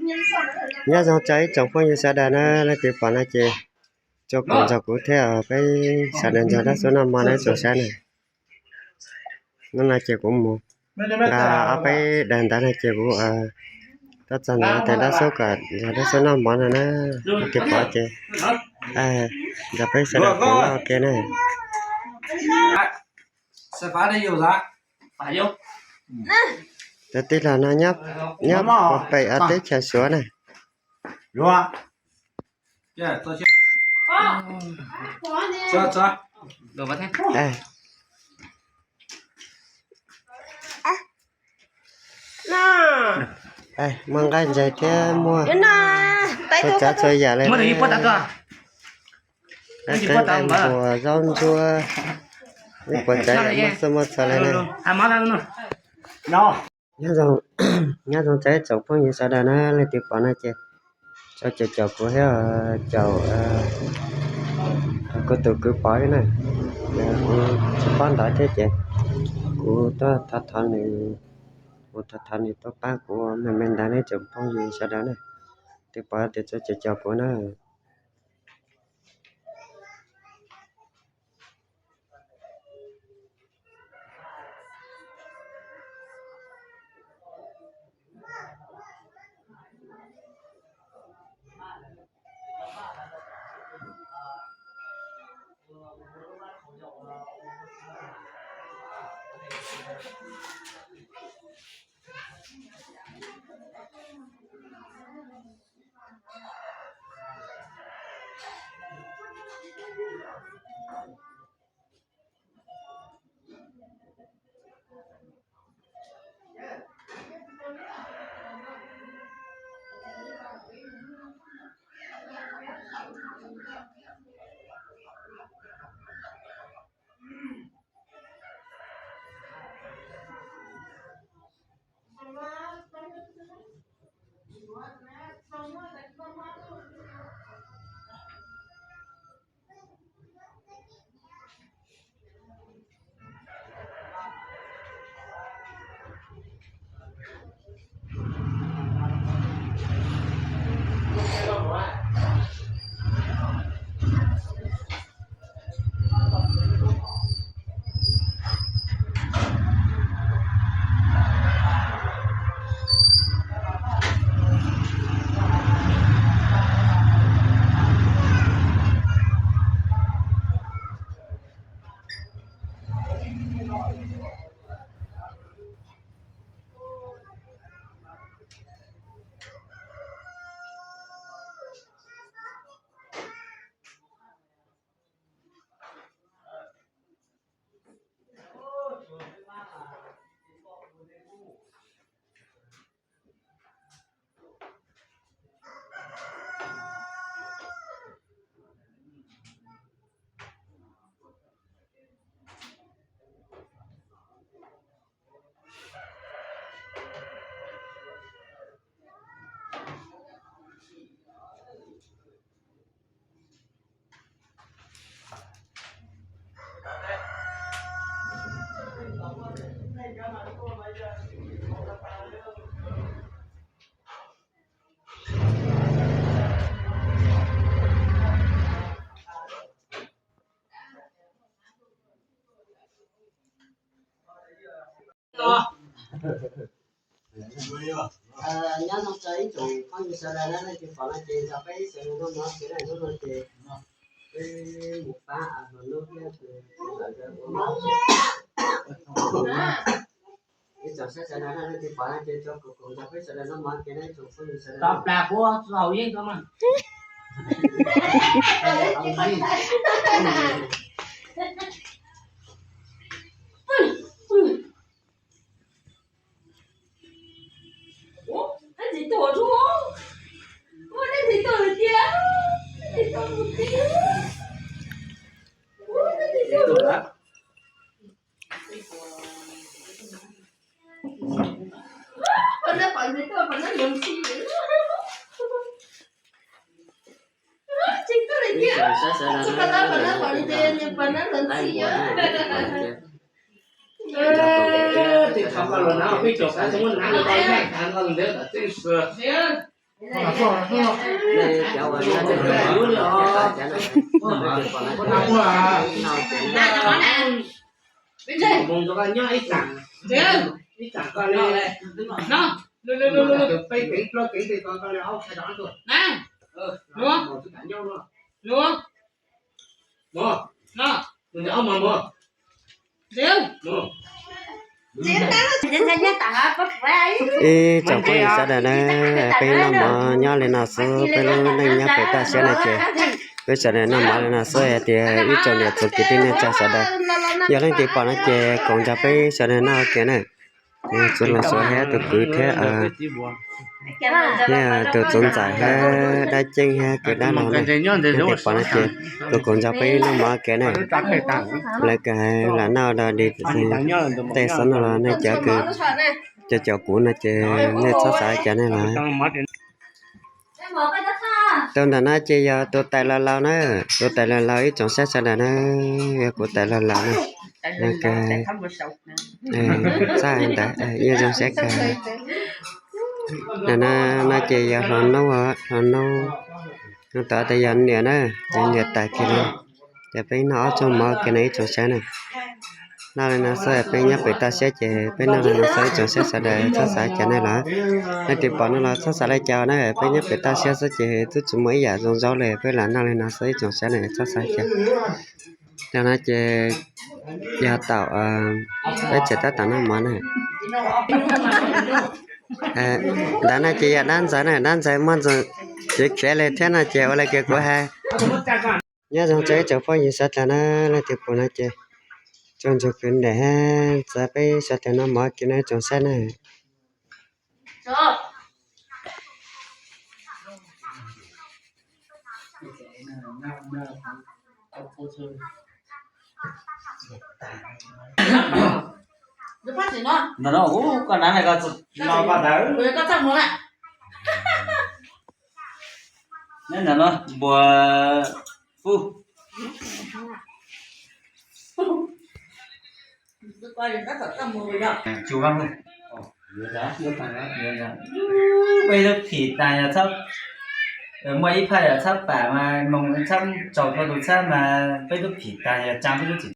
Nyob zoo txog ib tsoom phooj ywg sawv daws na, leej twg pom no ces tso kuv nrog kuv thiab, peb sawv daws nrog dab xub noj mov na tsoom saib na. Hnub no ces kuv mus nqa ob peb daim ntawv no ces kuv tuaj txog ntawm tes dab xub kom nrog dab xub noj mov no na. Leej twg pom ces nrog peb sawv daws koom ua ke na. Tus tij laug no nyob puag pem teb chaws Suav na. Muaj nqaij ntsaig thiab muaj txhua tsav txhua yam li. Nqaij npuas zaub ntsuab, ib puas tsav yam muaj txhua muaj txhua li na. Nyob zoo txog ib tsoom phooj ywg sawv daws na, leej twg pom no ces tso caum caum kuv thiab caum kuv tus kwv Pov thiab na. Kuv tsis paub ntawv thiab ces kuv tuaj thov thov nws, kuv thov thov nws tuaj pab kuv me me ntawv na tsoom phooj ywg sawv daws na. Twg pom ces tso caum caum kuv na. Nyob zoo txog ib tsoom phooj ywg sawv daws na, leej twg pom no ces nrog peb sawv daws noj mov ces na, hnub no ces peb mus pab hluas nraug thiab tus tij laug ua mov. Ib tsoom saib sawv daws na, leej twg pom no ces tso kuv koom nrog peb sawv daws noj mov ces na, ib tsoom phooj ywg sawv daws. Ib tsoom phooj ywg sawv daws na, peb noj mov nyob li no xwb, peb lub neej nyob pem toj siab no ces peb sawv daws noj mov li no xwb hais tias ib tsoom niam txiv kwv tij neej tsa sawv daws, yog leej twg pom no ces koom nrog peb sawv daws noj ua ke na. Txwv Laus Suav thiab tus kwv thiab, thiab tus txwv ntxawm thiab dab ceeb thiab kwv dab laug na, leej twg pom no ces koom koom nrog peb noj mov ua ke na. Lawv kawg lam noj do di tej xwb no los nej cov kws cov caum kuv no ces nej txhob xav cas nej los. Tus ntawm no ces yog tus tais laus laus na, tus tais laus laus ib tsoom saib sawv daws na, yog kuv tais laus laus na. Txaj ntawd yeej zoo saib kawg. Ntawm no ces yog hluas nub, hluas nub, tod tas yog niam na, yog niam tais kiag na. Ces peb noj ob tsob mov kiag no ib tsoom saib na. Noj li no xwb peb nyob pem toj siab ces peb noj li no xwb ib tsoom saib sawv daws txhob xav cas nej los. Leej twg pom no los txhob xav li cas na, peb nyob pem toj siab xwb ces twb tsis muaj ib yam zoo zaub li, peb lam noj li no xwb ib tsoom saib na txhob xav cas. Cov no ces yog taum, peb tseem tab tom noj mov na. Ntawd no ces yog dab ntxawg na, dab ntxawg muaj ntxoog txiav txiav li thiab no ces ua li kiag kuv hais. Nyob zoo txog ib tsoom phooj ywg sawv daws na, leej twg pom no ces tsuas ntsug kwv nres txawv peb sawv daws noj mov kiag no ib tsoom saib na. Ntawm no, koj nav na, koj tsis no koj ntawd. Neb ntawm no npua fuj. Tsu, peb lub phim tas yog txhob, muaj ib phaj yog txhob pam mas moog txhob tsaus rua tus txhab mas peb lub phim tas yog tsaa peb lub txim.